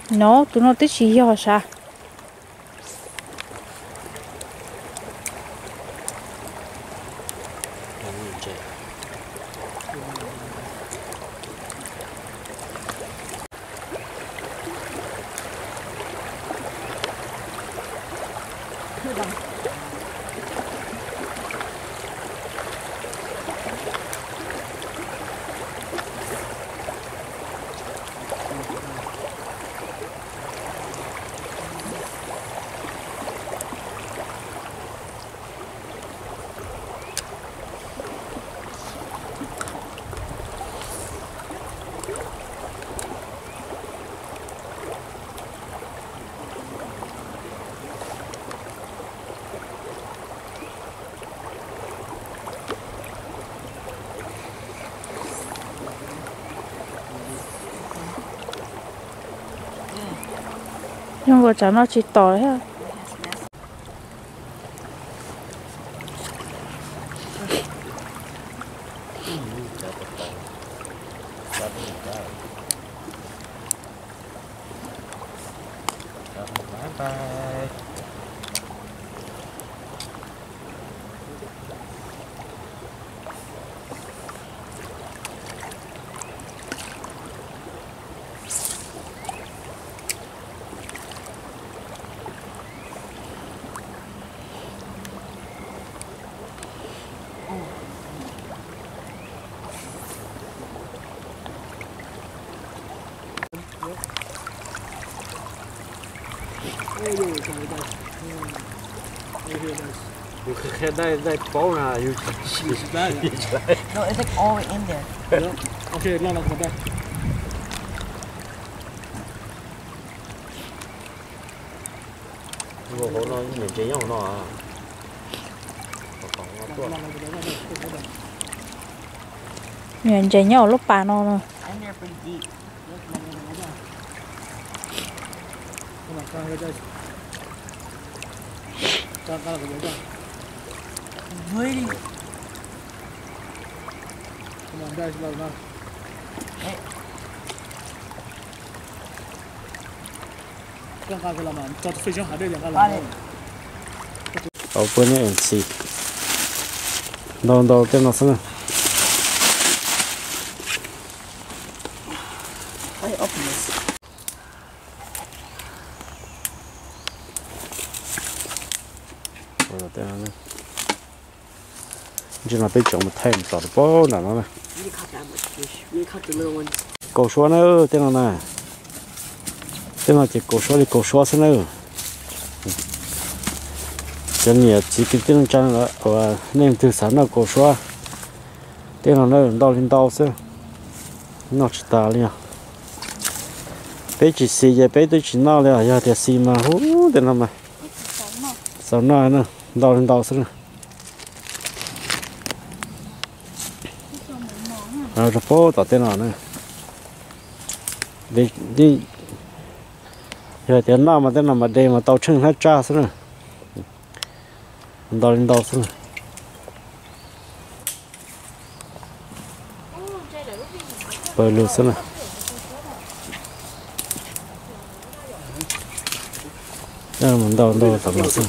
No, tus no twb tsis yog sav. Zoo nkaus tsam no tsis tom thiab. Yus qhia dai, dai paub na, yus tsis, yus tsis laib. No, it's like all in there. Okay, no, no, come on, dai. Hauv no nws ntses nyob hauv no. Nws ntses nyob hauv lub pas no no. Tau peb neb ntxhi ntau ntau tej no xwb na. Ntsis no peb tseem mus thaij mus tom rau pab nram no na. Kaus suab na, tej no na. Tej no ces kaus suab li kaus suab xwb na. Cov niam txiv kwv tij neej tsa uas nej leej twg xav noj kaus suab, tej no na ntau li ntau xwb, noj tsis tas li os. Peb tsis xis ces peb twb tsis noj li os, yog tias xis mas hu tej no mas xaus noj na, ntau li ntau xwb na. Rau pab tom tej no na. Yog tias noj mas tej no mas de mas tau tsheej hnab tsaj xwb na. Ntau li ntau xwb na. Pawg lug xwb na. Ntau ntau tom no xwb.